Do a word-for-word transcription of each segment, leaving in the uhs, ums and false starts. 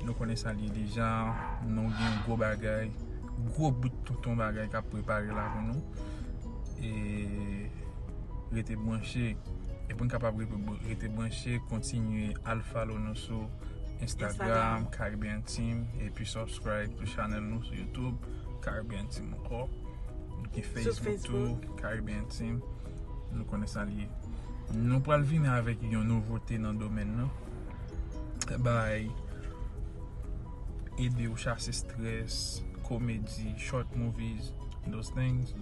Nou konnen sa li ye deja. Nou gen gwo bagay, gwo bout tonton bagay k ap prepare la pou nou. E rete branche. E pou n kapab rete, rete branche, kontinye al follow nou sou Instagram, Instagram. Caribbean Team, epi subscribe pou channel nou sou YouTube, Caribbean Team ankò. Nou gen Facebook tou, Caribbean Team. Nou konnen sa li ye. Nou pral vini avèk yon nouvote nan domèn nan. Bay ede w chase strès, komedi, short movies, those things.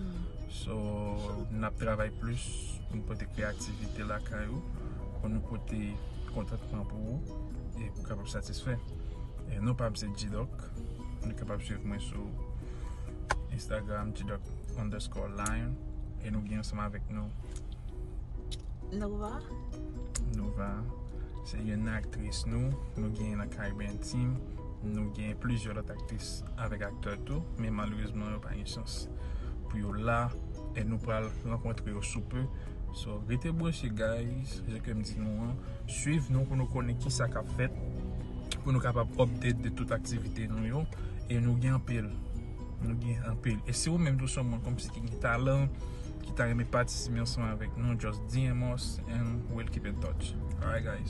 So, n ap travay plis pou n pote kreyativite lakay ou, pou nou pote kontantman pou ou, e pou kapab satisfè. E non pa m se G-Doc. Nou kapab swiv mwen sou Instagram, G-Doc underscore line. E nou gen ansanm avèk nou Nova. Nova. Se youn nan aktris nou. Nou gen nan Caribbean Team. Nou gen plizyè lòt aktris avèk aktè tou. Men malerezman, yo pa gen chans pou yo la. E nou pral rankontre yo sou pe. So, rete branche, guys. Jan ke m di nou an. Swiv nou pou nou konnen kisa k ap fèt. Pou nou kapab update de tout aktivite nou yo. E nou gen anpil. Nou gen anpil. E si ou menm tou se yon moun kòmsi ki gen talan, ki ta renmen patisipe ansanm avèk nou, just D M us and we'll keep in touch. Alright, guys.